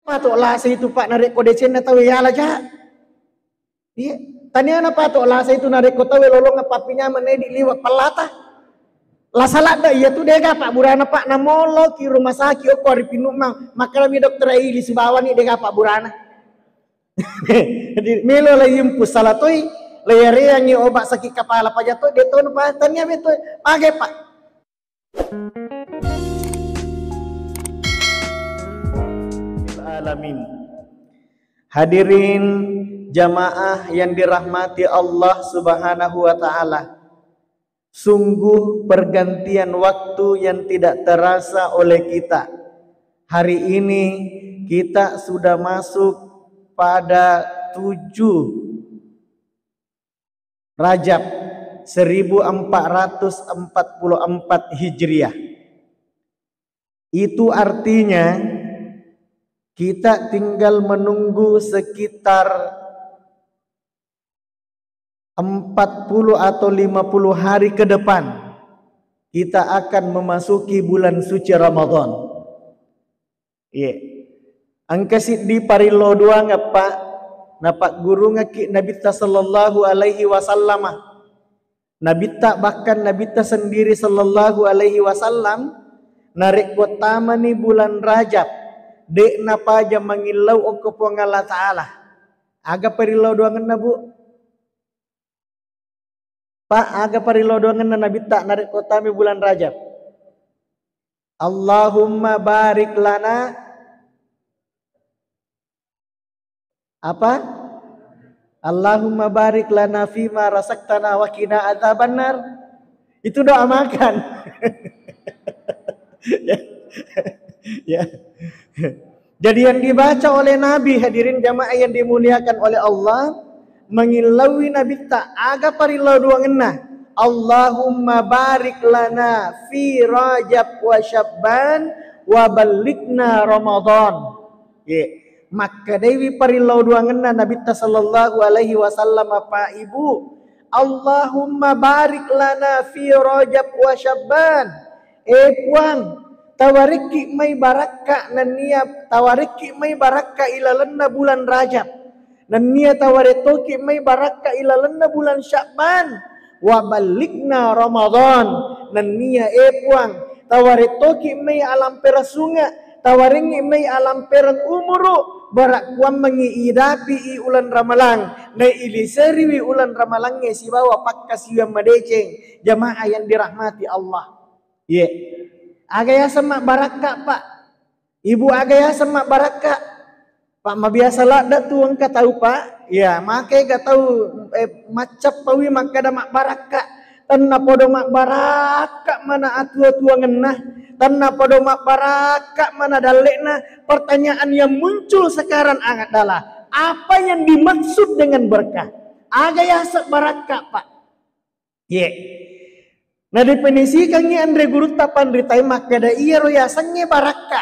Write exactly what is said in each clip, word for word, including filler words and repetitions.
Pato lasa itu, Pak, narekko decenna tau yala ja. Iya, taniana pato lasa itu narekko tau lolong pappinyameng edi liwa pallata. Lasa ladda iya tu dega pabburana, Pak, namoloki rumah sakit okko ari pinnumang, makkalami dokter ai li sibawani dega pabburana. Jadi melo la yimpu sala toi, la yareangi obat sakit kepala paja toi, de tono pa tania beto. Pagai, Pak. Alamin. Hadirin jamaah yang dirahmati Allah Subhanahu wa Ta'ala, sungguh pergantian waktu yang tidak terasa oleh kita. Hari ini kita sudah masuk pada tujuh Rajab seribu empat ratus empat puluh empat Hijriah. Itu artinya kita tinggal menunggu sekitar empat puluh atau lima puluh hari ke depan, kita akan memasuki bulan suci Ramadan. Iya. Engka siddi parillau doang, Pak, napaggurungekki Nabitta sallallahu alaihi wasallam. Nabitta, bahkan Nabitta sendiri sallallahu alaihi wasallam, narekko tamani bulan Rajab, de'na paja mangillau okko Puang Allah Ta'ala. Aga parillau doangenna, Bu? Pak, aga parillau doangenna Nabitta narekko tami bulan Rajab? Allahumma barik lana, apa? Allahumma barik lana fima razaqtana wa qina adzabannar. Itu doa makan. Ya. Ya. Jadi yang dibaca oleh Nabi, hadirin jamaah yang dimuliakan oleh Allah, mengillaui Nabitta, aga parillau doangenna? Allahumma barik lana fi Rajab wa Syabban wa ballighna Ramadan. Ye. Makkedaiwi parillau doangenna Nabitta sallallahu alaihi wasallam, Pak, Ibu, Allahumma barik lana fi Rajab wa Syabban. Eh Puang, tawarekki mai barakka nennia, tawarekki mai barakka ilalenna bulan Rajab. Nennia tawaretoki mai barakka ilalenna bulan Sya'ban. Wa ballighna Ramadan. Nennia, eh Puang, tawaretoki mai alampereng sunge, tawarengngi mai alampereng umuru, barakkuammengngi idapi i ulan Ramalang, nailiseriwi ulan Ramalangnge sibawa pakkasiwiang madeceng. Jamaah yang dirahmati Allah. Ye. Aga yaseng mabbarakka, Pak? Ibu, aga yaseng mabbarakka? Pak, mabiasa ladde tu engka tau, Pak. Ya, makega tau, eh, maccappawi makkeda mabbarakka. Tennapodo mabbarakka mana atua-tuangenna, tennapodo mabbarakka mana dalle'na. Pertanyaan yang muncul sekarang adalah, apa yang dimaksud dengan berkah? Aga yaseng barakka, Pak? Ye. Nadefinisikangngi anre gurutta panritae makkeda iyaro yasengnge barakka.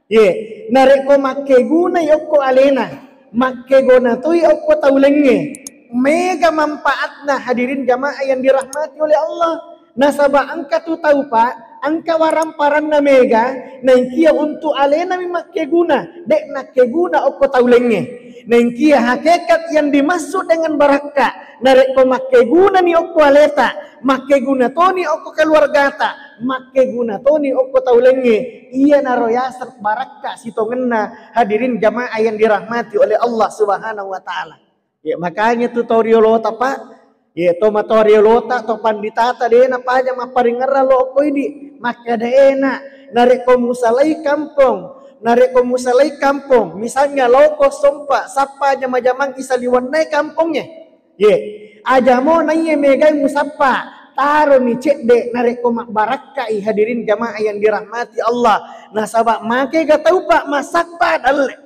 Ye. Narekko makkeguna yokko alena, makkeguna toi okko tau laingnge. Mega manfaatna, hadirin jamaah yang dirahmati oleh Allah. Nasaba engka tu tau, Pak, engka waramparanna mega, naengkia untuk alenami makkeguna, de' nakkeguna okko tau laingnge. Naengkia hakikat yang dimaksud dengan barakka, narekko makkegunani okko aleta, makkeguna toni okko keluargata, makkeguna toni okko tau laingnge, iyanaro yaseng barakka sitongenna, hadirin jamaah yang dirahmati oleh Allah Subhanahu wa Ta'ala. Ya, makanya tu tau riolota, Pak. Ya, to matoa riolota, to panditata, de' napaja mapparingerrang lo okko idi. Makkeda, enak, narekko musalai kampong, narekko musalai kampong, misalnya loko sompa, sappa jama-jamang isaliwennai kampongnge. Ye, ajamo naiye megai musappa, taroni cedde, narekko mabbarakkai, hadirin jamaah yang dirahmati Allah. Nasaba makega tau, Pak, masappa dalle.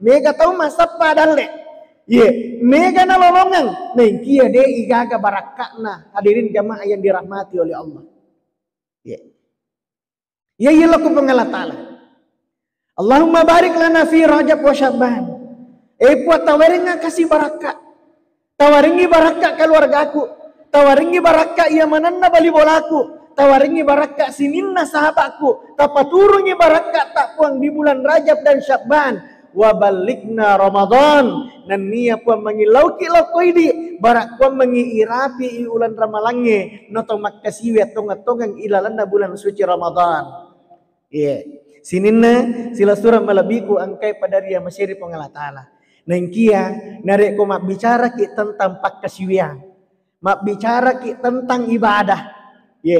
Mega tau masappa dalle. Ye, mega nalolongeng, naengkia de' igaga barakka'na, hadirin jamaah yang dirahmati oleh Allah. Ye. Iya, iya, laku Puang Allah Ta'ala. Allahumma barik lana fi Rajab wa Sya'ban. Eh, Puang, tawarengnga kasi barakka. Tawarengngi barakka keluargaku. Tawarengngi barakka iya manenna bali bolaku. Tawarengngi barakka sininna sahabatku. Tapaturungi barakka ta, Puang, di bulan Rajab dan Sya'ban. Wa ballighna Ramadan, nennia Puang mangillauki lokko idi, bara Puang mangi irapi i uleng ramalangnge, noto makkasiwi attongeng-tongeng ilalenna bulan suci Ramadan. Iya. Sininna silessureng malebbiku engkae pada ri amaserie Puang Allah Ta'ala. Naengkia narekko mabbicaraki tentang pakkasiwiang, mabbicaraki tentang ibadah, ye,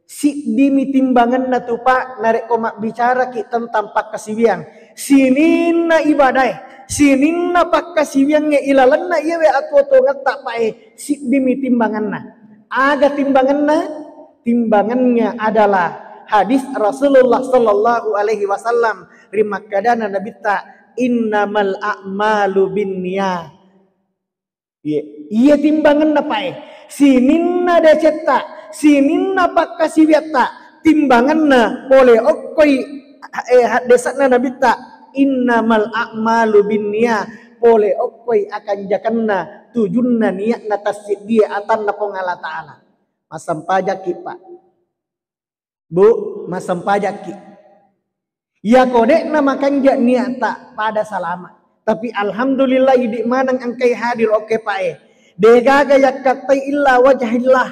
siddimi timbangenna tu, Pak, narekko mabbicaraki tentang pakkasiwiang. Sininna ibadae, sininna pakkasiwiangnge ilalenna iyawe atuo-tuongetta, Pak, e, siddimi timbangenna. Aga timbangenna? Timbangannya adalah hadis Rasulullah sallallahu alaihi wasallam ri makkadana Nabitta, "Innamal a'malu binniyat." Iya, iya timbanganna, Pak, e. Sininna decetta, sininna pakkasiwiatta, timbanganna pole okkoi, eh, haddesanna Nabitta, "Innamal a'malu binniyat." Pole okkoi akanjakanna, tujunna, niatna, tassiddie atanna Puang Allah Ta'ala. Massempajakki, Pak. Bu, massempajakki. Iyako de'na makanja niatta pada salama. Tapi alhamdulillah idi maneng engkai hadir, oke, Pak, e. Degaga yakkattai illa wajhillah.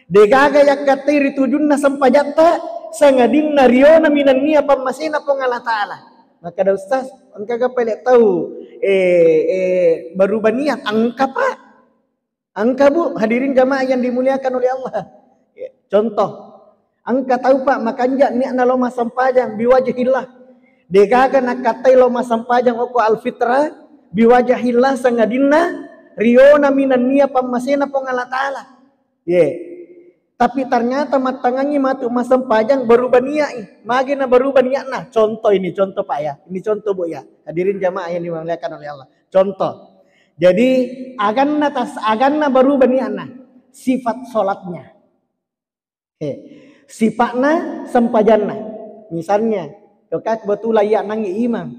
Degaga yakkattai ri tujunna sempajatta, sangadinna riona minennia pammasena Puang Allah Ta'ala. Makkada Ustaz, engkaga pale tau, eh, eh, berubah niat? Engka, Pak. Engka, Bu, hadirin jamaah yang dimuliakan oleh Allah. Ya, contoh, engka tau, Pak, makanja niatna lo massempajang biwajhillah. Degaga nakkattai lo massempajang okko alfitrah biwajhillah, sangadinna riona minennia pammasena Puang Allah Ta'ala. Ye. Tapi ternyata mattangangi matu massempajang berubah niat i. Magi na berubah niatna? Contoh ini, contoh, Pak, ya. Ini contoh, Bu, ya. Hadirin jamaah yang dimuliakan oleh Allah. Contoh. Jadi, aganna tas-, aganna berubah niatna, sifat sholatnya. Eh, sifatna sempajanna. Misalnya, yoka kebetulan iya nangi imam.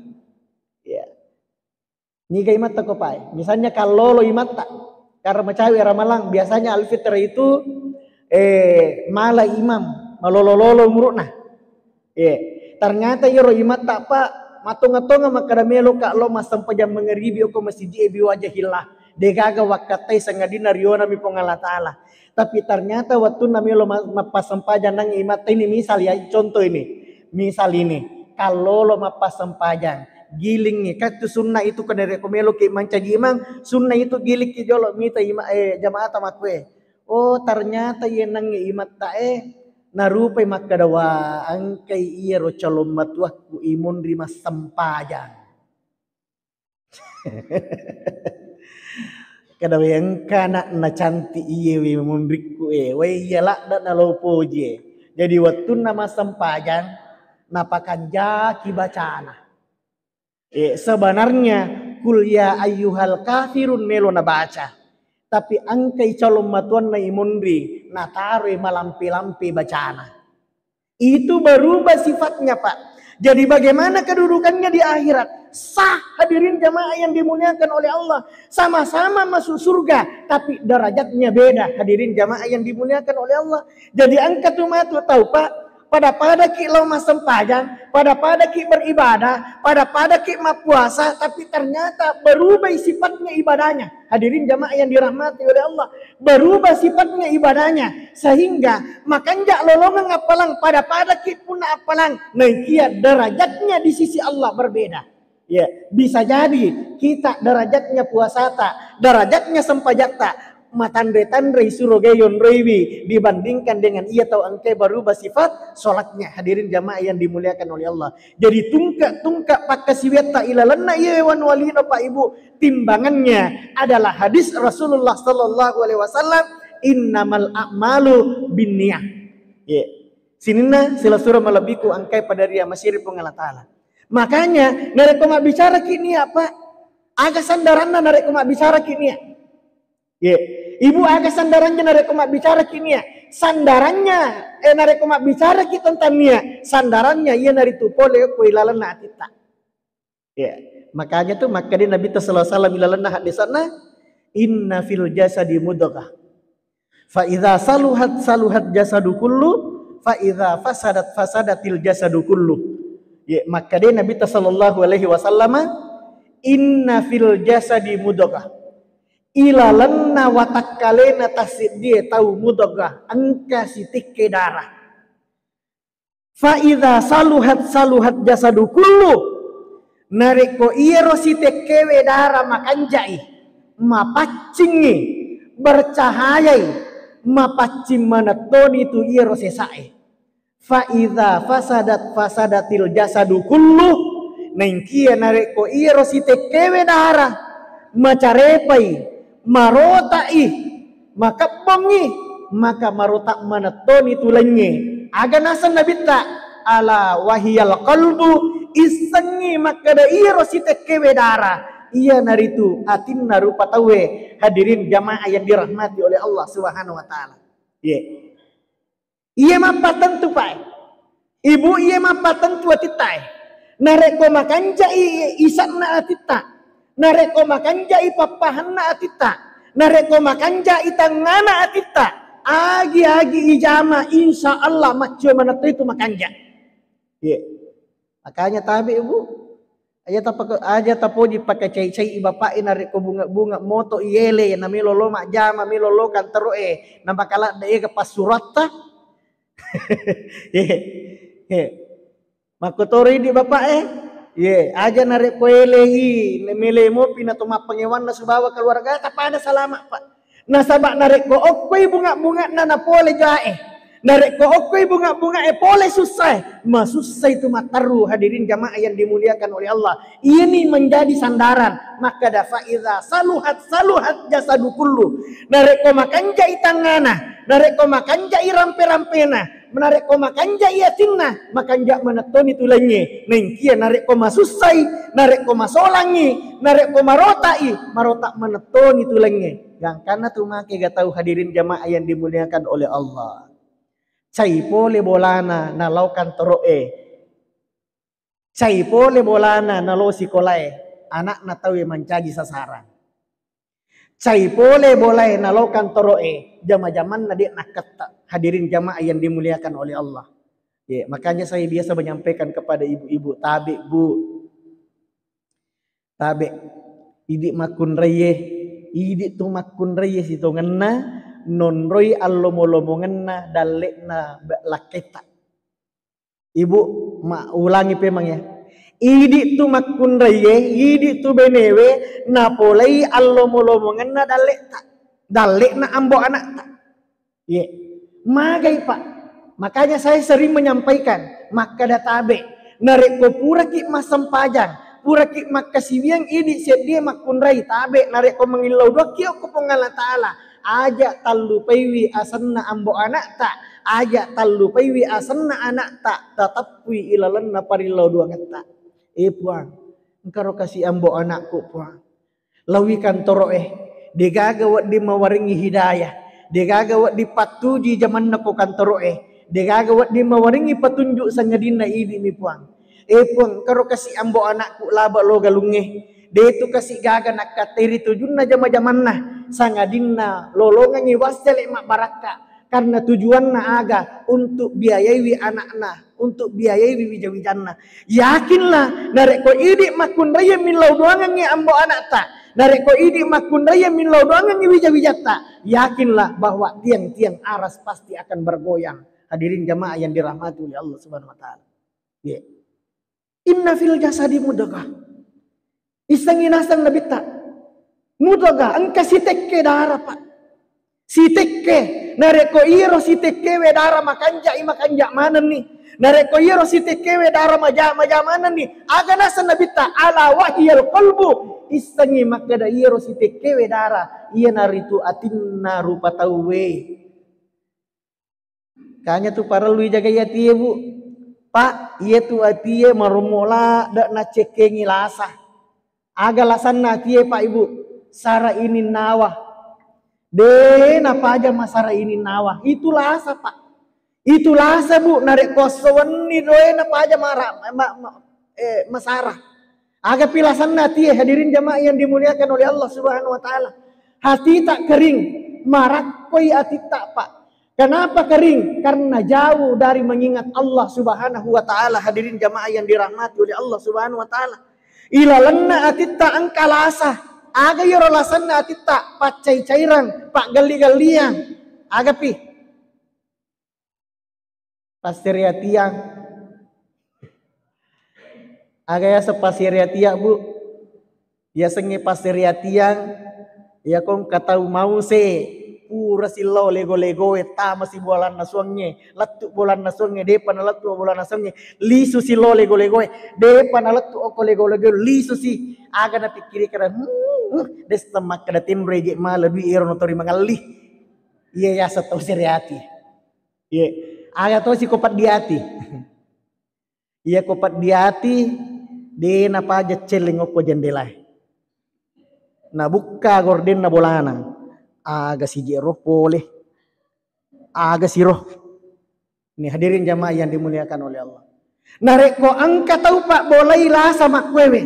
Ya. Niga imatta ko, Pak, e? Misalnya kallolo imatta, karena macawe ramalang, biasanya alfitrah itu, eh, mala imam, malolo-lolo umuru'na. Iya. Ternyata iyaro imatta, Pak, matonga-tonga makkada meloka lo massempajang mangaribi okko masiji e biwajhillah. Degaga wakkattai sangadinna rionami Puang Allah Ta'ala. Tapi ternyata wattunna melo ma-, mappassempajang nang imatta ini, misal ya, contoh ini. Misal ini, kallolo mappassempajang, gilingngi. Kan itu sunnah itu, kan narekko meloki mancaji imang, sunnah itu gilingki jolo mita ima-, eh, jamaata makkue. Oh, ternyata iye nangnge imatta e, narupai makkada, "Wa, engkai iyaro calon matuakku imunri massempajang." Kada we engka anakna cantik iye we munrikku e. Wai iya ladda na lo poji e. Jadi wattunna massempajang, napakanjaki bacana. Eh, sebenarnya, "Qul ya ayyuhal kafirun" melo nabaca. Tapi engkai calon matuanna imunri, nataroi malampe-lampe bacana. Itu berubah sifatnya, Pak. Jadi bagaimana kedudukannya di akhirat? Sah, hadirin jamaah yang dimuliakan oleh Allah. Sama-sama masuk surga, tapi derajatnya beda, hadirin jamaah yang dimuliakan oleh Allah. Jadi engka tu matu tau, Pak, pada-padaki lao massempajang, pada-padaki beribadah, pada-padaki mappuasa, tapi ternyata berubah sifatnya ibadahnya. Hadirin jamaah yang dirahmati oleh Allah, berubah sifatnya ibadahnya, sehingga makanja lolongeng appalang, pada-padaki punna appalang, naikia derajatnya di sisi Allah berbeda. Ya, bisa jadi kita derajatnya puasata, derajatnya sempajatta, matanre-tanre suro ge yonroiwi dibandingkan dengan iya tau engke berubah sifat sholatnya. Hadirin jamaah yang dimuliakan oleh Allah. Jadi tungke-tungke pakkasiwiatta ilalenna iya wanua lino, Pak, Ibu, timbangannya adalah hadis Rasulullah sallallahu alaihi wasallam, "Innamal a'malu binniyah." Ya. Sininna silessureng malebbiku engkae pada ri amasiri Puang Allah Ta'ala. Makanya, narekko mabbicaraki nia, Pak, aga sandaranna narekko mabbicaraki nia? Ye. Ibu, aga sandarannya narekko mabbicaraki nia? Sandarannya, eh, narekko mabbicaraki tentang nia, sandarannya iyanaritu pole ko ilalenna atitta. Ya. Makanya tu makkeda Nabitta sallallahu alaihi wasallam ilalenna haddesanna, "Inna fil jasadi mudghah. Fa idza saluhat saluhat jasadu kullu, fa idza fasadat fasadatil jasadu kullu." Ye, makkeda Nabitta sallallahu alaihi wasallama, "Inna fil jasadi mudghah." Ilalenna watakkalena tasseddie tau mudghah, engka sitekke darah. "Fa idza saluhat saluhat jasadu kullu." Narekko iyaro sitekkewe darah makanjai, mapaccingngi, bercahayai, mapaccing manettoni tu iyaro sesae. "Fa idza fasadat fasadatil jasadu kullu." Naengkia narekko iyaro sitekkewe darah macarepai, marotai, makebbongngi, maka marota manettoni tu lengnge. Aga naseng Nabitta? "Ala wahiyal qalbu." Issengngi makkeda iyaro sitekkewe darah, iyanaritu atinna rupa tauwe. Hadirin jamaah yang dirahmati oleh Allah Subhanahu wa Ta'ala. Ye. Iye mappattentu, Pak. Ibu, iye mappattentu atitta e. Narekko makanjai isanna atitta, narekko makanjai pappahanna atitta, narekko makanjai tangngana atitta, agi-agi ijama, insya Allah maccio manetto itu makanja. Ye. Makanya tabe, Ibu. Aja tapake-, aja tapoji pakacai-cai bapa'e narekko bunga-bunga moto iyele, na melo lo majjama, melo lo kantoro'e, na makaladde ega passuratta. Ye. Ye. Makkotoro idi bapa'e. Ye, aja narekko elei, mele mopi na to mappangewanna subawa keluarga, tapada salama, Pak. Nasaba narekko okkoi bunga-bunga'na napole jae, narekko okkoi bunga-bunga'e pole sussae, masussai tu matteru, hadirin jamaah yang dimuliakan oleh Allah. Ini menjadi sandaran. Makkeda, "Fa idza saluhat saluhat jasadu kullu." Narekko makanjai tangngana, narekko makanjai rampe-rampena, narekko makanjai atinna, makanja manettoni tulengnge. Naengkia narekko masussai, narekko masolangngi, narekko marotai, marota manettoni tulengnge. Gangkanna tu make ga tau, hadirin jamaah yang dimuliakan oleh Allah. Cai pole bolana nalao kantoro'e. Cai pole bolana nalao sikolae, ana'na tauwe mancaji sasaran. Cai pole bolae nalao kantoro'e, jama-jamanna de' nakketta. Hadirin jamaah yang dimuliakan oleh Allah. Ye, makanya saya biasa menyampaikan kepada ibu-ibu, tabe, Bu. Tabe. Idi makkunraie, idi tu makkunraie sitongenna nonroi allomo-lomongenna dalle'na be-, lakketta. Ibu, ma-, ulangi pemang ya. Idi tu makkunraie, idi tu benewe napolei allomo-lomongenna dalle'ta, dalle'na ambo ana'ta. Ye. Magai, Pak. Makanya saya sering menyampaikan, makkeda tabe. Narekko puraki massempajang, puraki makkasiwiang idi seddie makkunrai, tabe. Narekko mangillau duakki okko Puang Allah Ta'ala, aja tallupaiwi asenna ambo ana'ta, aja tallupaiwi asenna ana'ta, tateppui ilalenna parillau duangetta. Eh, Puang, engkaro kasi ambo anakku, Puang. Lawi kantoro'e, degaga wedding mawaringi hidayah, degaga wedding pattuji jamanna ko kantoro'e, degaga wedding mawaringi patunjuk sangadinna idi mi, Puang. Eh, Puang, engkaro kasi ambo anakku laba lo galungnge. Detu kasi gaga nakkatteri tujunna jama-jamanna, sangadinna lolongengi wassele mabbarakka, karena tujuanna aga? Untuk biayaiwi anakna, untuk biayaiwi wija-wijanna. Yakinlah, narekko idi makkunraie millau doangengngi ambo anakta, narekko idi makkunraie millau doangengngi wija-wijatta, yakinlah bahwa tiang-tiang aras pasti akan bergoyang. Hadirin jamaah yang dirahmati oleh Allah Subhanahu wa Ta'ala. Ye. Inna fil jasadi mudghah. Issengngi naseng Nabitta. Mudghah, engka sitekke dara, Pak. Sitekke. Narekko iyaro sitekkewe dara makanjai, makanja manenni. Narekko iyaro sitekkewe dara maja, maja manenni. Aga naseng Nabitta, ala wahiyal qalbu. Issengngi makkeda iyaro sitekkewe dara, iyanaritu atinna rupa tauwe. Kanya tu parellu ijagai atie, Bu. Pak, iye tu atie marommo ladde nacekkengi lasa. Aga lasanna atie, Pak, Ibu? Sara ininnawa. De napaja masara ininnawa. Itu lasa, Pak. Itu lasa, Bu, narekko esso wenni doe napaja mara-, ma-, ma-, eh, masara. Aga pi lasanna atie, hadirin jamaah yang dimuliakan oleh Allah Subhanahu wa Ta'ala? Hatita kering, marakkoi atitta, Pak. Kenapa kering? Karena jauh dari mengingat Allah Subhanahu wa Ta'ala. Hadirin jamaah yang dirahmati oleh Allah Subhanahu wa Ta'ala, ilalenna atitta engka lasa. Aga iyaro lasanna atitta? Paccai-cairang, paggalli-galliang. Agapi? Passeriatiang. Aga yaseng passeriatiang, Bu? Yasengnge passeriatiang, iyako engka tau mause, pura silao lego-legoe, tama si bolanna suangnge, lettu bolanna suangnge, depa nalettu bolanna suangnge, lisu silao lego-legoe, depa nalettu okko lego-legoe, lisu si. Aga napikkiri kada, hmm, dessa makkeda tenro eje mala dui ero natori mangalli. Iya yaseng tau seriati. Iya, aga tosi ko paddiati. Iya ko paddiati, de napaja celleng okko jendelae. Nabukka gordenna bolana, aga siji ero pole, aga siro. Ini hadirin jamaah yang dimuliakan oleh Allah. Narekko engka tau pabbolai lasa makkuewe,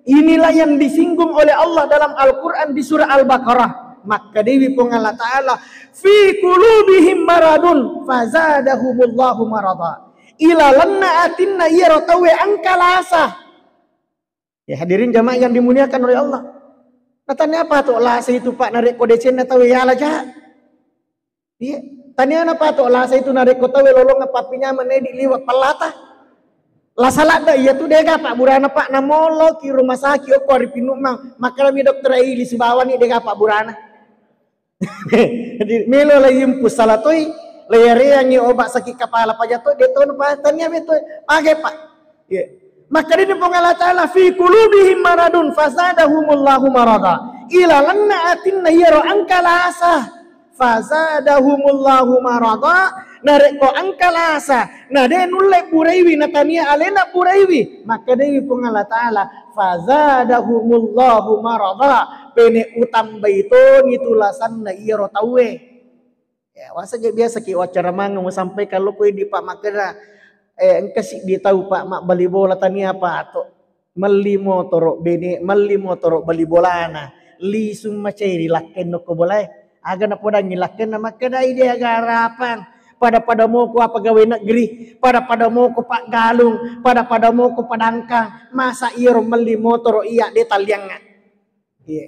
inilah yang disinggung oleh Allah dalam Al-Quran di surah Al-Baqarah. Makkedewi Puang Allah Ta'ala, "Fi qulubihim maradun fazadahumullahu marada." Ilalenna atinna iyaro tauwe engka lasa. Ya, hadirin jamaah yang dimuliakan oleh Allah. Natanya apa tu lasa itu, Pak, narekko decenna tauwe yala ja? Iya, taniana pato lasa itu narekko tauwe lolongeng pappinyameng, naidi liwe pallata. Lasa ladde iya tu dega pabburana, Pak, namoloki rumah sakit okko Arifin Nukmang. Makkalami dokter Aili Sibawani dega pabburana. Jadi melo la yimpu sala toi, la yareangi obat sakit kepala paja toi, de tona pa tania me toi. Pake, Pak. Iya. Makkedani Puang Allah Ta'ala, "Fi qulubihim maradun fazadahumullahu marada." Ilalenna atinna iyaro engka lasa, fazadahumullahu marada. Narekko engka lasa, na de nulle buraiwi, natania alena buraiwi, makkedai Puang Allah Ta'ala, "Fazadahumullahu marada." Pene utambai toni tu lasanna iyaro tauwe. Ya, waseng je biasa ki wacara mangeng musampaikan loko idi, Pak, makkeda, eh, engka siddi tau, Pak, mabbali bola tania pato. Melli motoro bene, melli motoro bali bolana. Lisung macai ri lakkenna ko bolae. Aga napodangi lakkenna makkedai de aga arapang. Pada-pada moko apa gawe negeri, pada-pada moko paggalung, pada-pada moko padangkang. Masa iyaro melli motoro iya de talliangnga. Iya.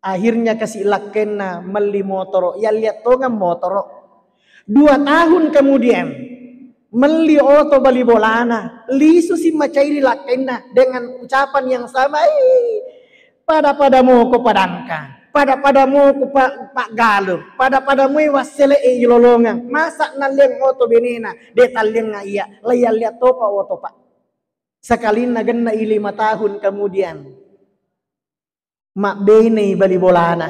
Akhirnya kasi lakkenna melli motoro, yalliat tongeng motoro. Dua tahun kemudian, melli oto bali bolana, lisu si macairi lakkenna dengan ucapan yang sama, "Ih, pada-pada moko padangkang, pada-pada moko pa-, paggalung, pada-pada moi wassele e ilolongeng, masa nalliang oto benena, de talliangnga iya, la yalliat topa oto, Pak." Sekalinna genna i lima tahun kemudian, mabbenei bali bolana.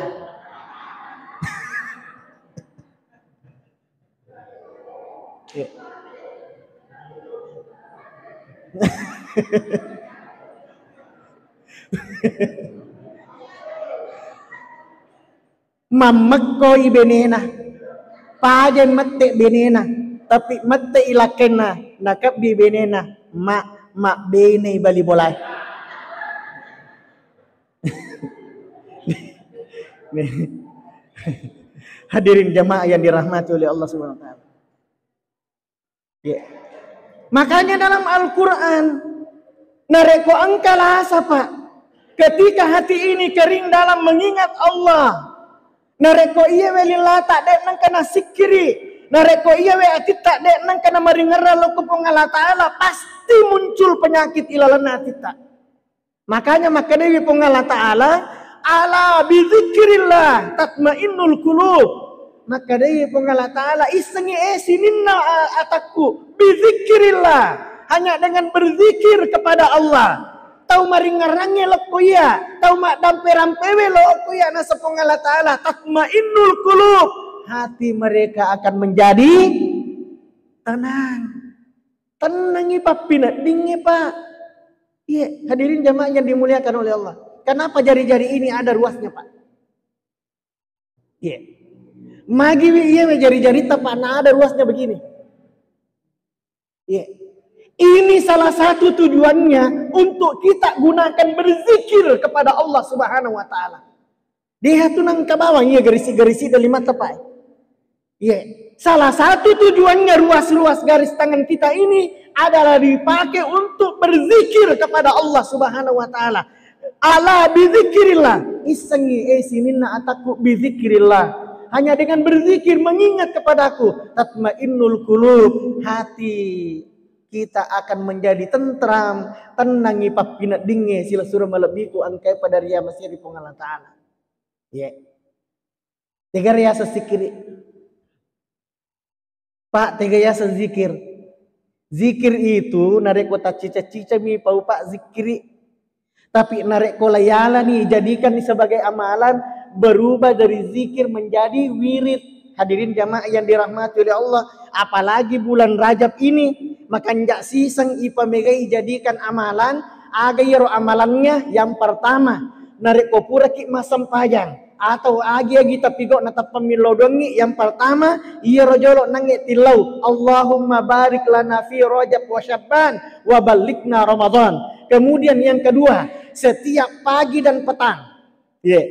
Iya. Mammekkoi benena. Pajai mette benena, tapi mette i lakkenna, nakebbi benena, ma-, mabbenei bali bolae. Hadirin jamaah yang dirahmati oleh Allah Subhanahu wa Ta'ala. Ya. Makanya dalam Al-Quran, narekko engka lasa, Pak, ketika hati ini kering dalam mengingat Allah, narekko iyawe lilata de nengka nasikkiri, narekko iyawe atitta de nengka namaringerra lokko Puang Allah Ta'ala, pasti muncul penyakit ilalenna atitta. Makanya makkedai Puang Allah Ta'ala, "Ala bidzikrillah tatmainnul qulub." Makkedai Puang Allah Ta'ala, "Issengi, eh, sininna, a-, atakku, bidzikrillah." Hanya dengan berzikir kepada Allah. Tau maringerrangnge lokko iya, tau maddampe-rampewe lokko iya, naseng Puang Allah Ta'ala, "Tatmainnul qulub." Hati mereka akan menjadi tenang. Tenangi pappineddingnge, Pak. Iya, hadirin jamaah yang dimuliakan oleh Allah. Kenapa jari-jari ini ada ruasnya, Pak? Iya. Magiwi iya we jari-jari, Pak, na ada ruasnya begini. Iya. Ini salah satu tujuannya untuk kita gunakan berzikir kepada Allah Subhanahu wa Ta'ala. Deha tu nangka bawang iya garisi-garisi dari mata, Pak. Iya. Salah satu tujuannya ruas-ruas garis tangan kita ini adalah dipakai untuk berzikir kepada Allah Subhanahu wa Ta'ala. Ala bizikrillah. Issengi, eh, sininna atakku bizikrillah. Hanya dengan berzikir, mengingat kepadaku, tatmainnul qulub, hati kita akan menjadi tentram, tennangi pappineddingnge silessureng malebbiku engkae pada ria masiri Puang Allah Ta'ala. Iya. Tega riaseng zikiri? Pak, tega yaseng zikir? Zikir itu narekko taccica-cicami pau, Pak, zikiri. Tapi narekko layalani, jadikanni sebagai amalan, berubah dari zikir menjadi wirid. Hadirin jamaah yang dirahmati oleh Allah, apalagi bulan Rajab ini, makanja siseng ipamegai jadikan amalan. Aga iyaro amalannya? Yang pertama, narekko puraki massempajang atau agi-agi tapigau na tappa millau doangngi, yang pertama, iyaro jolo nangnge tillau, Allahumma barik lana fi Rajab wa Sya'ban wa ballighna Ramadan. Kemudian yang kedua, setiap pagi dan petang. Ye.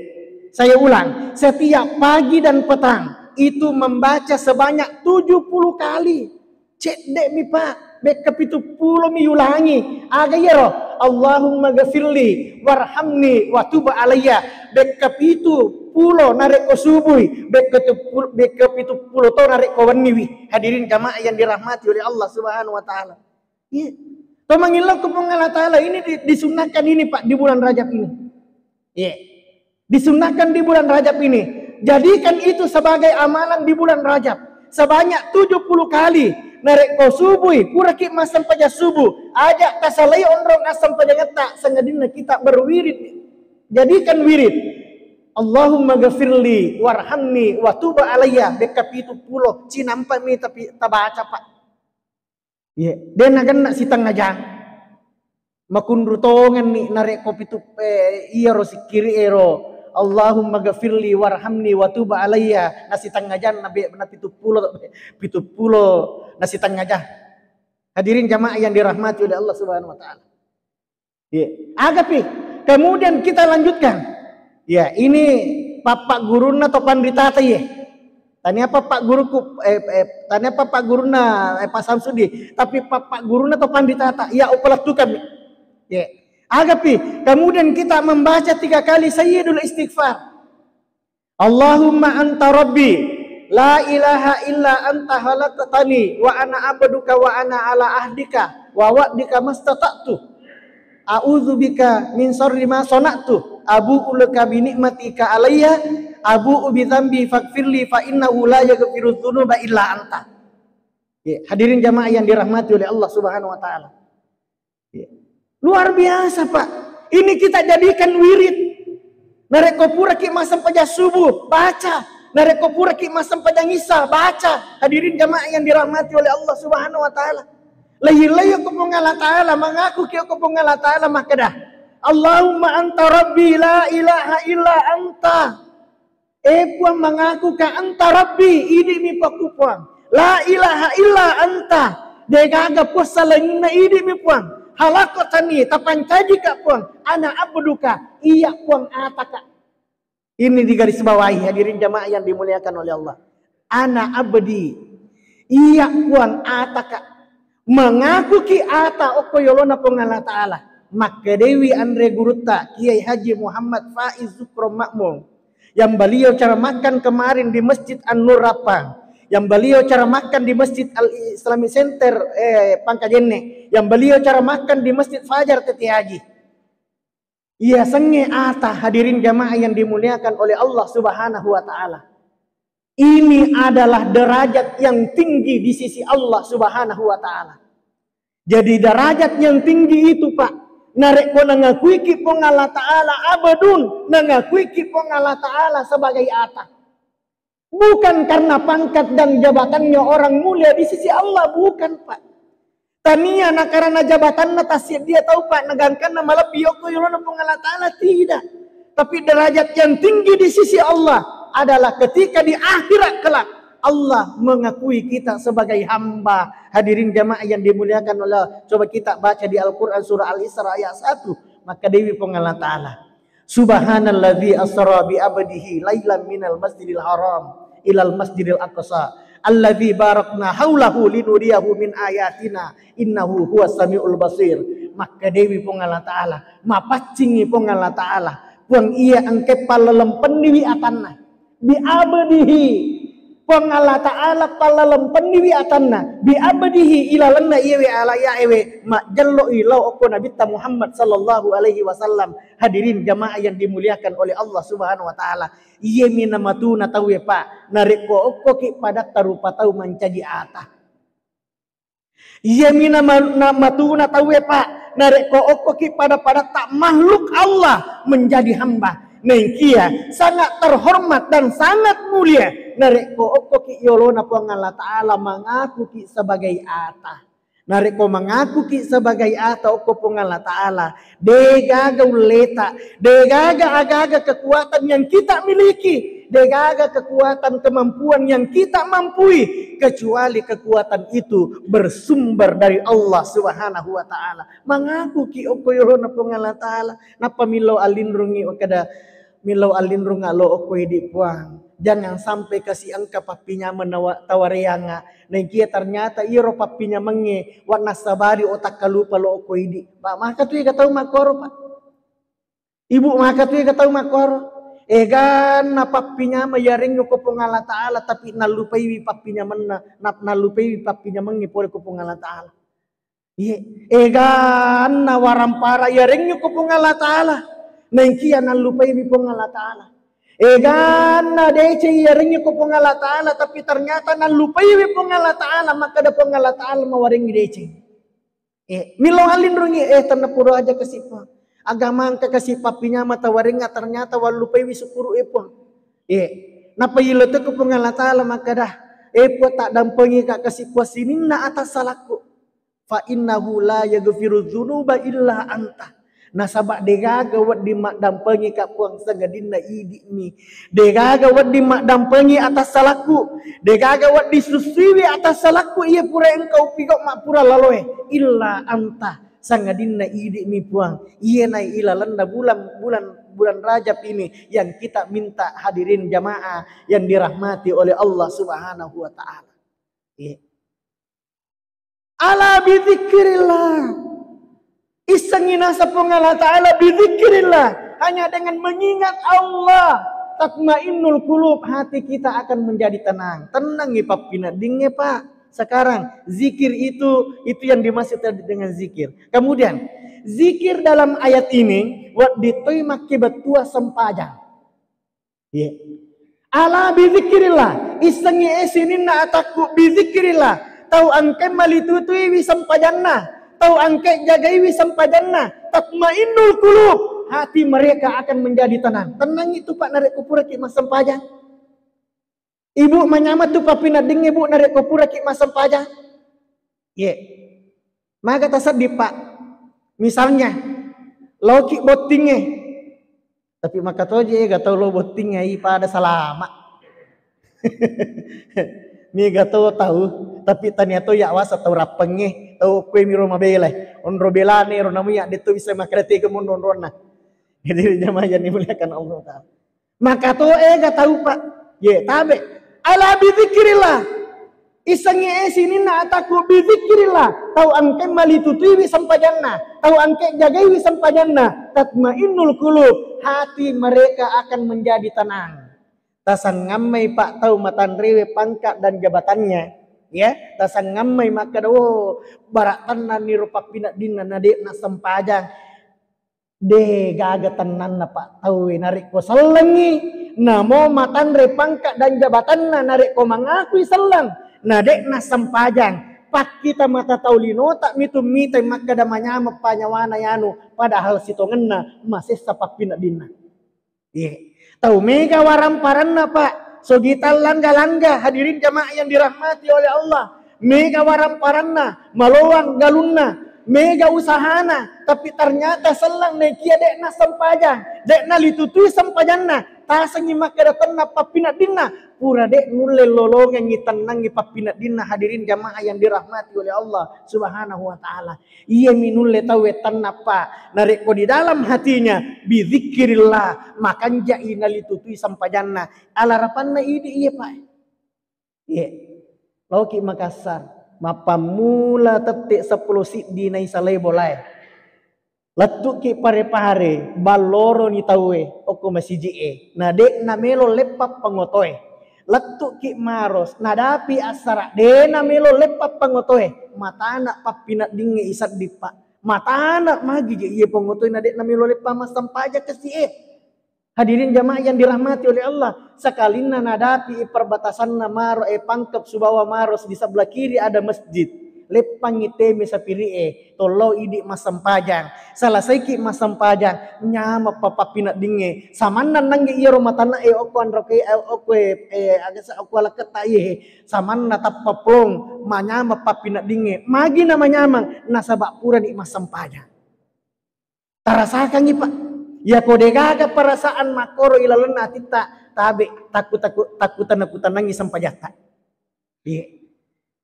Saya ulang, setiap pagi dan petang itu membaca sebanyak tujuh puluh kali. Cedde'mi, Pak, bekka pitu pulo mi yulangi. Aga iyaro? Allahumma ghafirli warhamni wa tub alayya. Bekka pitu pulo narekko subui, bekka tu-, bekka pitu pulo to narekko wenniwi. Hadirin jamaah yang dirahmati oleh Allah Subhanahu wa Ta'ala. Iya. To mangillau ke Puang Allah Ta'ala ini di-, disunnahkan ini, Pak, di bulan Rajab ini. Iya. Disunnahkan di bulan Rajab ini. Jadikan itu sebagai amalan di bulan Rajab. Sebanyak tujuh puluh kali. Narekko subui, puraki massempajang subuh, aja tasalai onrong assempajangetta, sangadinna kita berwirid. Jadikan wirid. Allahumma ghafirli warhamni wa tub alayya, bekka pitu pulo, cinampa mi tapi tabaca, Pak. Iya, de nagenna sitengnga jang. Makunru tongenni narekko pitu, eh, iyaro sikkiri ero, Allahumma ghafirli warhamni wa tub alayya, na sitengnga jang, na be-, na pitu pulo, pitu pulo, na sitengnga jang. Hadirin jamaah yang dirahmati oleh Allah Subhanahu wa Ta'ala. Iya. Agapi. Kemudian kita lanjutkan. Ya, ini pappa gurunna to panritata, ye. Tania pappa guruku, eh, eh, tania pappa gurunna, eh, Pak Samsudi, tapi pappa gurunna to panritata. Ya, upalettukami. Ya. Agapi. Kemudian kita membaca tiga kali Sayyidul Istighfar. Allahumma anta rabbi, la ilaha illa anta khalaqtani, wa ana abduka, wa ana ala ahdika, wa wa'dika mastata'tu. A'udzubika min syarri ma shana'tu. Abu'u laka bi ni'matika alayya, abu'u bi dzambi faghfirli fa innahu la yaghfiru dzunuba illa anta. Ya, hadirin jamaah yang dirahmati oleh Allah Subhanahu wa Ta'ala. Ya. Luar biasa, Pak. Ini kita jadikan wirid. Narekko puraki massempajang subuh, baca. Narekko puraki massempajang isya, baca. Hadirin jamaah yang dirahmati oleh Allah Subhanahu wa Ta'ala. Lain-lain ko Puang Allah Ta'ala, mengaku ki ko Puang Allah Ta'ala makkeda, Allahumma anta rabbi la ilaha illa anta. Eh Puang, mangaku ka anta rabbi, idi mi pakku Puang. La ilaha illa anta. Degaga Puang salainna, idi mi Puang. Khalaqtani, tapancaji ka Puang. Ana abduka, iya Puang ataka. Ini digarisbawahi, hadirin jamaah yang dimuliakan oleh Allah. Ana abdi, iya Puang ataka. Mengaku ki ata okko yolona Puang Allah Ta'ala. Makkedewi anre gurutta, Kiai Haji Muhammad Faiz Zukro Makmum, yang beliau ceramahkan kemarin di Masjid An-Nur Rappang, yang beliau ceramahkan di Masjid Al Islamic Center, eh, Pangkajenne, yang beliau ceramahkan di Masjid Fajar Teti Haji. Iya sengnge ata, hadirin jamaah yang dimuliakan oleh Allah Subhanahu wa Ta'ala. Ini adalah derajat yang tinggi di sisi Allah Subhanahu wa Ta'ala. Jadi, derajat yang tinggi itu, Pak, narekko nangakuiki Puang Allah Ta'ala abdun, nangakuiki Puang Allah Ta'ala sebagai ata. Bukan karena pangkat dan jabatannya orang mulia di sisi Allah, bukan, Pak. Tania na karena jabatanna tasseddia tau, Pak, nagangkanna malebbi yokko yolona Puang Allah Ta'ala, tidak. Tapi derajat yang tinggi di sisi Allah adalah ketika di akhirat kelak Allah mengakui kita sebagai hamba. Hadirin jamaah yang dimuliakan Allah, coba kita baca di Al-Quran surah Al-Isra ayat satu. Makkedewi Puang Allah Ta'ala, Subhanalladzi asra bi abdihi lailan minal masjidil haram ilal masjidil aqsa alladzi barakna haulahu linuriyahu min ayatina innahu huwas samiul basir. Makkedawi Puang Allah Ta'ala, mapaccingi Puang Allah Ta'ala, Puang iya engke pallalempenniwi atanna. Bi abdihi. Puang Allah Ta'ala pallalempenniwi atanna. Bi abdihi, ilalenna iyewe alayaewe majjello'i lao okko Nabitta Muhammad sallallahu alaihi wasallam. Hadirin jamaah yang dimuliakan oleh Allah Subhanahu wa Ta'ala. Iyemi namatuna tauwe, Pak, narekko okkoki padatta rupa tau mancaji ata. Iyemi nama-, namatuna tauwe, Pak, narekko okkoki pada-padatta makhluk Allah menjadi hamba. Naengkia sangat terhormat dan sangat mulia narekko okkoki yolona Puang Allah Ta'ala mangakuki sebagai ata. Narekko mangakuki sebagai ata okko Puang Allah Ta'ala, degaga ulleta, degaga aga-aga kekuatan yang kita miliki, degaga kekuatan kemampuan yang kita mampui, kecuali kekuatan itu bersumber dari Allah Subhanahu wa Ta'ala. Mangakuki okko yolona Puang Allah Ta'ala, nappa millau allinrungi, makkeda, millau allinrunga lo okko idi Puang. Jangan sampai kasi engka pappinyameng nawa-, tawareanga. Naengkia ternyata iyaro pappinyamengnge wa nassabari otakkalupa lo okko idi. Pak, maka tu ega tau makkoro, Pak. Ibu, maka tu ega tau makkoro. Eganna pappinyameng yarengngi ko Puang Allah Ta'ala, tapi nallupaiwi pappinyamenna, na-, nallupaiwi pappinyamengnge pole ko Puang Allah Ta'ala. Iye, eganna warampara yarengngi ko Puang Allah Ta'ala. Naengkia nallupaiwi Puang Allah Ta'ala. Eganna deceng yarengngi ko Puang Allah Ta'ala, tapi ternyata nallupaiwi Puang Allah Ta'ala, makkeda Puang Allah Ta'ala mawarengngi deceng. Eh, millau allinrungi, eh, tenna pura aja kasi Puang. Aga mangka kasi pappinyameng tawarengnga, ternyata wallupaiwi sukkuru e Puang. Eh, nappa ilo to ko Puang Allah Ta'ala makkeda, eh, Puang, taddampengika kasi Puang sininna atassalakku. Fa innahu la yaghfiru dzunuba illa anta. Nasaba degaga wedding maddampengika Puang sangadinna idi'mi. Degaga wedding maddampengi atassalakku. Degaga wedding sussuiwi atassalakku iya pura engka upigau mappura laloe. Illa anta, sangadinna idi'mi Puang. Iyena ilalenna bulan, bulan, bulan Rajab ini yang kita minta, hadirin jamaah yang dirahmati oleh Allah Subhanahu wa Ta'ala. Iya. Ala bidzikrillah. Issengngi naseng Puang Allah Ta'ala bidzikrillah. Hanya dengan mengingat Allah, tatmainnul qulub, hati kita akan menjadi tenang. Tenangngi pappineddingnge, Pak. Sekarang zikir itu, itu yang dimaksud tadi dengan zikir. Kemudian, zikir dalam ayat ini wedding toi makkebettua sempajang. Iya. Ala bidzikrillah, issengngi e sininna atakku bidzikrillah. Tau engke malitutuiwi sempajanna, tau engke jagaiwi sempajanna, tatmainnul qulub, hati mereka akan menjadi tenang. Tenang itu, Pak, narekko puraki massempajang. Ibu, manyameng tu pappinedding, Ibu, narekko puraki massempajang. Ye. Maga tasedding, Pak. Misalnya, laoki bottingnge. Tapi makatoji ega tau lo bottingnge, ai pada salama. Mega to tau, tapi tania to ya wasa tau rappengnge, tau kue miro mabela. Onro belane ro namuya de to bisa makkeda tega monro-onronna. Jadi jamaah yang dimuliakan Allah Ta'ala. Maka to ega tau, Pak. Ye, tabe. Ala bidzikrillah. Isengngi e sininna atakku bidzikrillah. Tau engke malitutuiwi sempajanna. Tau engke jagaiwi sempajanna. Tatmainnul qulub. Hati mereka akan menjadi tenang. Tasangammai, Pak, tau matanrewe pangkat dan jabatannya. Ya, tasangammai makkeda, oh, barak tennanni ro pappineddinna na de'na sempajang. De gaga tennanna, Pak, tauwe narekko sellengngi, namo matanre pangkat dan jabatanna, narekko mangakui selleng, na de'na sempajang, pakkita mata tau linota mitu mitai makkeda manyameng panyawana yanu, padahal sitongenna masessa pappineddinna. Iya. Tau mega waramparanna, Pak. Sogita langga-langga, hadirin jamaah yang dirahmati oleh Allah. Mega waramparanna, maloang galunna, mega usahana, tapi ternyata sellang nekia de'na sempajang, de'na litutui sempajanna, tasengi makkeda tenna pappineddinna, pura de' nulle lolongengi tennangi pappineddinna, hadirin jamaah yang dirahmati oleh Allah Subhanahu wa Ta'ala. Iyami nulle tauwe tennappa. Narekko di dalam hatinya, bidzikrillah, makanjai nalitutui sempajanna. Alarapanna idi iye, Pak. Iya. Laoki Makassar. Mappammula tette seppulo siddi naisalai bolae. Lettuki Pare-Pare, balloroni tauwe okko masiji'e. Na de'na melo leppa pangotoe. Lettuki Maros, nadapi assara, de'na melo leppa pangotoe. Matana pappineddingnge isedding, Pak. Matana magi je iye pangotoe na de'na melo leppa massempajang kasi'e. Hadirin jamaah yang dirahmati oleh Allah, sakalinna nadapi perbatasanna Maro, eh, Pangkep Subawa Maros, di sebelah kiri ada masjid. Leppangi teme sapiri'e, tollo idi massempajang. Selesaiki massempajang, nyameng pappineddingnge. Samanna nangge iyaro matana e okko anroke, eh, okko, eh, eh, agasa okko alaketta iye. Samanna tappa plong, manyameng pappineddingnge. Magi na manyameng, nasaba purani massempajang. Tarasakangngi, Pak. Yako degaga perasaan makkoro ilalenna atitta, tabe takku-takku-, takkutanna-kutanangngi sempajatta. Iya.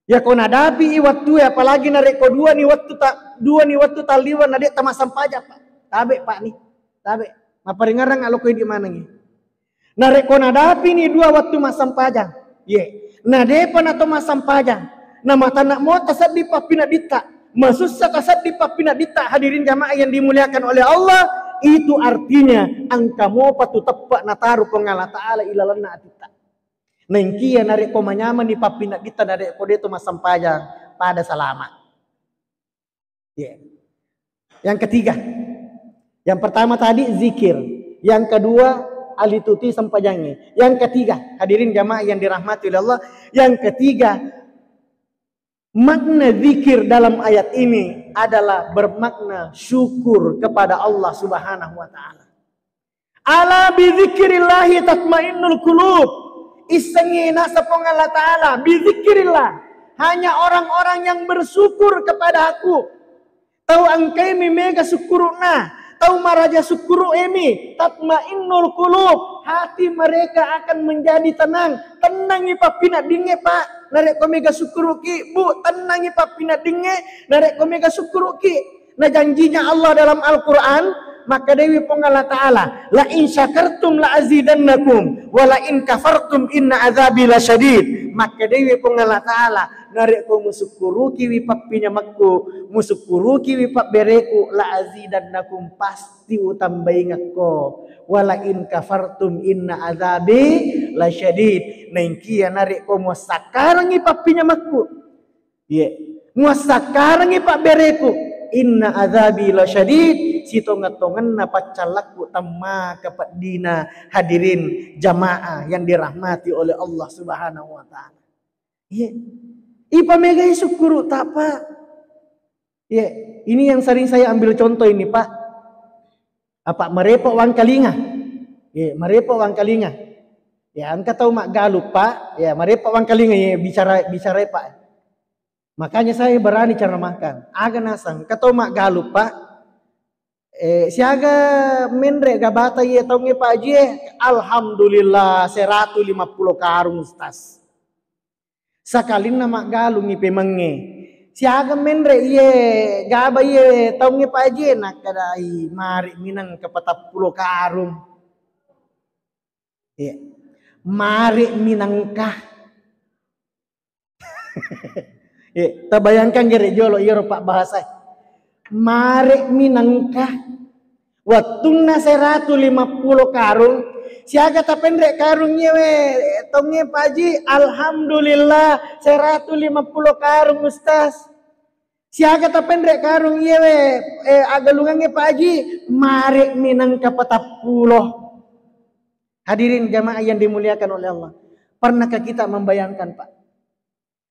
Yako nadapi i wattue, apalagi narekko duani wattu ta-, duani wattu talliweng na de tamassempajang, Pak. Tabe, Pak, ni. Tabe. Maparingerang alokoi di manengngi. Narekko nadapini dua wettu massempajang, ye, nadepa nato massempajang, na matanna mo tasedding pappinedditta, masussa tasedding pappinedditta, hadirin jamaah yang dimuliakan oleh Allah, itu artinya engka mopa tu teppe nataro Puang Allah Ta'ala ilalenna atitta. Naengkia narekko manyameni pappinedditta, narekko deto massempajang, pada salama. Ya. Yang ketiga, yang pertama tadi zikir, yang kedua alituti sempajangnge. Yang ketiga, hadirin jamaah yang dirahmati oleh Allah, yang ketiga, makna zikir dalam ayat ini adalah bermakna syukur kepada Allah Subhanahu wa Ta'ala. Ala bidzikrillahi tatmainnul qulub. Issengngi naseng Puang Allah Ta'ala, bidzikrillah. Hanya orang-orang yang bersyukur kepada Aku. Tau engkaimi mega sukkuru'na, tau maraja sukkuru'emi, tatmainnul qulub. Hati mereka akan menjadi tenang. Tennangi pappineddingnge, Pak. Narekko mega sukkuru'ki, Bu, tennangi pappineddingnge. Narekko mega sukkuru'ki, Nah, janjinya Allah dalam Al-Quran, makkedai Puang Allah Ta'ala, "La in syakartum la azidannakum, wa la in kafartum inna adzabi lasyadid." Makkedai Puang Allah Ta'ala, "Narekko musukkurukiwi pappinyamekku, musukkurukiwi pabbereku, la azidannakum, pasti utambaingekko. Wa la in kafartum inna adzabi lasyadid." Naengkia narekko muassakkarengngi pappinyamekku, Ye, muassakkarengngi pabbereku, inna adzabi lasyadid, sitonga-tonganna paccallakku temmaka peddina, hadirin jamaah yang dirahmati oleh Allah Subhanahu wa Ta'ala. Ye, ipamegai sukkuru'ta, Pak. Ye, ini yang sering saya ambil contoh ini, Pak. Apa marepo wangkalinga? Ye, marepo wangkalinga. Ya, engka tau maggalu, Pak. Ya, marepo wangkalinga, ye, bicara, bicara, Pak. Makanya saya berani ceramahkan. Aga naseng, engka tau maggalu, Pak. Eh, siaga menre gabata iye taungnge, Pak Haji, eh? Alhamdulillah, seratu lima puluh karung, Ustaz. Sakalinna maggalungngi pemengnge. Siaga menre iye gaba iye taungnge, Pak Haji, eh? Nakkadai, mari minang ke patappulo karung. Iya. Mari minangka. Eh, tabayangkan gere jolo iyaro pabbahasae. Mare minangka. Wettunna seratu lima puluh karung, siaga tapenre karung iye we, tongnge, Pak Haji? Alhamdulillah, seratu lima puluh karung, Ustaz. Siaga tapenre karung iye we, eh, agalungangnge, Pak Haji? Mare minangka patappulo. Hadirin jamaah yang dimuliakan oleh Allah, pernahkah kita membayangkan, Pak,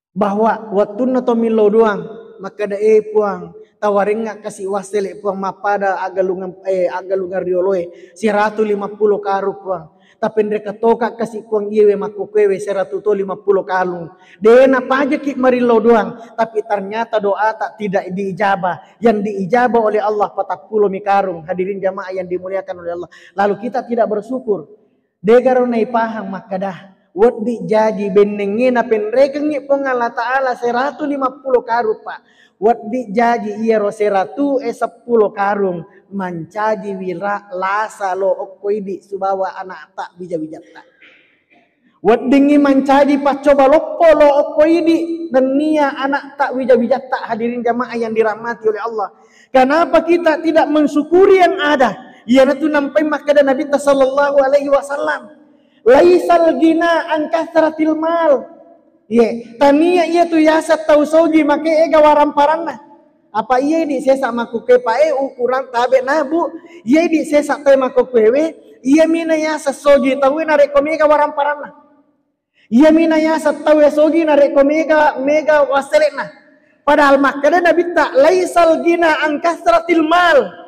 bahwa wettunna to millau doang, makkeda, "Eh, Puang, tawarengnga kasi wassele, Puang, mappada agalungan, eh, agalungan rioloe, seratu lima puluh karung, Puang. Tapenreka toka kasi, Puang, iyewe makkokkoewe seratu to lima puluh karung." De napajaki marillau doang, tapi ternyata doata tidak diijabah. Yang diijabah oleh Allah patappulo mi karung. Hadirin jamaah yang dimuliakan oleh Allah. Lalu kita tidak bersyukur. Degaro naipahang makkada, wedding jaji bennengnge napenrekengngi Puang Allah Ta'ala seratu lima puluh karung, Pak. Wedding jaji iyaro seratu e seppulo karung mancaji wira lasa lo okko idi sibawa anakta bija-bijatta. Weddingngi mancaji paccoba loppo lo okko idi nennia anakta wija-wijatta, hadirin jamaah yang dirahmati oleh Allah. Kenapa kita tidak mensyukuri yang ada? Iyanatu nampai makkeda Nabitta sallallahu alaihi wasallam, "Laisal gina an kasratil mal." Ye, tania iya tu yaseng tau sogi make ega waramparanna. Apa iya idi sesa makkukue pae ukurang tabe nabu, iya idi sesa toe makkukue we, iya mina yaseng sogi tau narekko mega waramparanna. Iya mina yaseng tau sogi narekko mega, mega wassele'na. Padahal makkeda Nabitta, "Laisal gina an kasratil mal."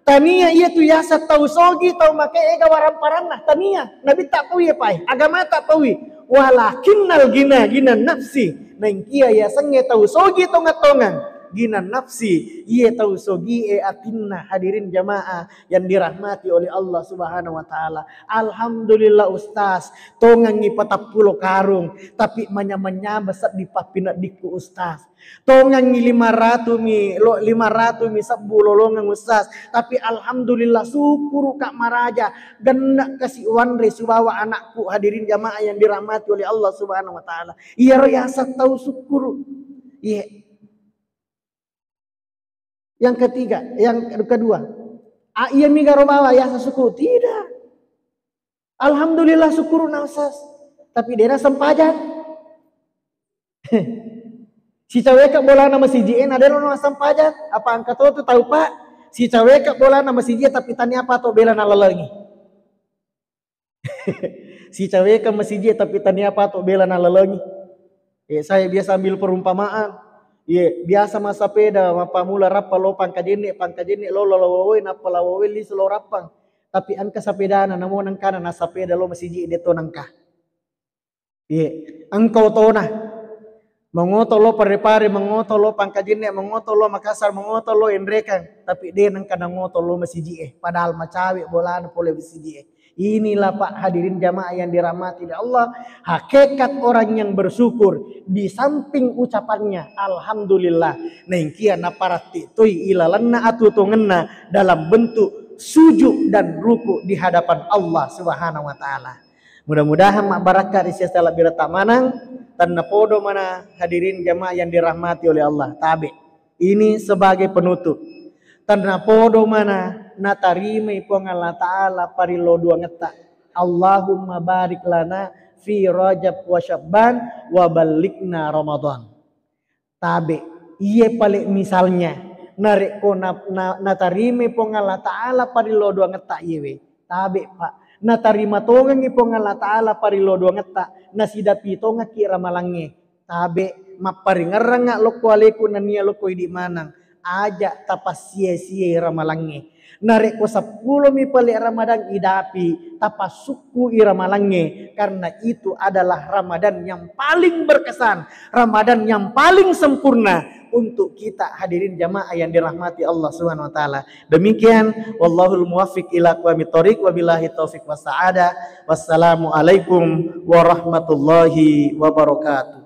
Tania iya tu yaseng tau sogi, tau make ega waramparanna. Tania. Nabitta paui pae, agamata paui. Walakinnal gina gina nafsi. Naingkia yasengnge tau sogi tonga-tongang, gina nafsi, iye tau sogi e atinna, hadirin jamaah yang dirahmati oleh Allah Subhanahu wa Ta'ala. Alhamdulillah Ustaz, tongangi patappulo karung, tapi manya-manya seddi pappineddikku Ustaz. Tongangi lima ratu mi, lo, lima ratu mi sebbu lolongeng Ustaz, tapi alhamdulillah syukuruka maraja, genne kasi wanre sibawa anakku, hadirin jamaah yang dirahmati oleh Allah Subhanahu wa Ta'ala. Iyaro yaseng tau syukuru. Iya. Yang ketiga, yang kedua, a, iya migaro bawa yaseng syukuru? Tidak. Alhamdulillah syukuruna Ustaz. Tapi dena sempajang. Sicaweka bolana masiji e na delo na sempajang. Apa engka to tu tau, Pak? Sicaweka bolana masiji e tapi tania pato bela nalalengi. Sicaweka masiji e tapi tania pato bela nalalengi. Eh, saya biasa ambil perumpamaan. Ye, biasa massapeda mappamula Rappang lo Pangkajenne, Pangkajenne lo Lawawe, nappa Lawawe lisu lo Rappang. Tapi engka sapedana, namo nengkana nassapeda lo masiji e, deto nengka. Ye, engka otona. Mangoto lo Parepare, mangoto lo Pangkajenne, mangoto lo Makassar, mangoto lo Enrekang, tapi de nengka nangoto lo masiji e, padahal macawe bolana pole masiji e. Inilah, Pak, hadirin jamaah yang dirahmati oleh Allah, hakikat orang yang bersyukur, di samping ucapannya alhamdulillah, naingkia naparatti toi ilalenna atutongenna dalam bentuk sujud dan ruku di hadapan Allah Subhanahu wa Ta'ala. Mudah-mudahan mabbarakka ri sesa labbiretta maneng. Tennapodo mana hadirin jamaah yang dirahmati oleh Allah. Tabe. Ini sebagai penutup. Tennapodo mana natarimai Puang Allah Ta'ala parillo duangetta. Allahumma barik lana fi Rajab wa Syabban wa ballighna Ramadan. Tabe, iye pale misalnya, narekko na, na, natarimai Puang Allah Ta'ala parillo duangetta iyewe, tabe, Pak. Natarima tongengi Puang Allah Ta'ala parillo duangetta, nasidapi tongekki ramalangnge. Tabe, mapparingerranga lokko aleku nennia lokko idi maneng. Aja tapassia-siai ramalangnge. Narekko seppulomi pale Ramadan idapi, tapassukkui ramalangnge, karena itu adalah Ramadan yang paling berkesan, Ramadan yang paling sempurna untuk kita hadirin jamaah yang dirahmati Allah Subhanahu wa Ta'ala. Demikian, wallahul muwaffiq ila aqwamit thoriq, wabillahi taufiq wassa'adah. Wassalamualaikum warahmatullahi wabarakatuh.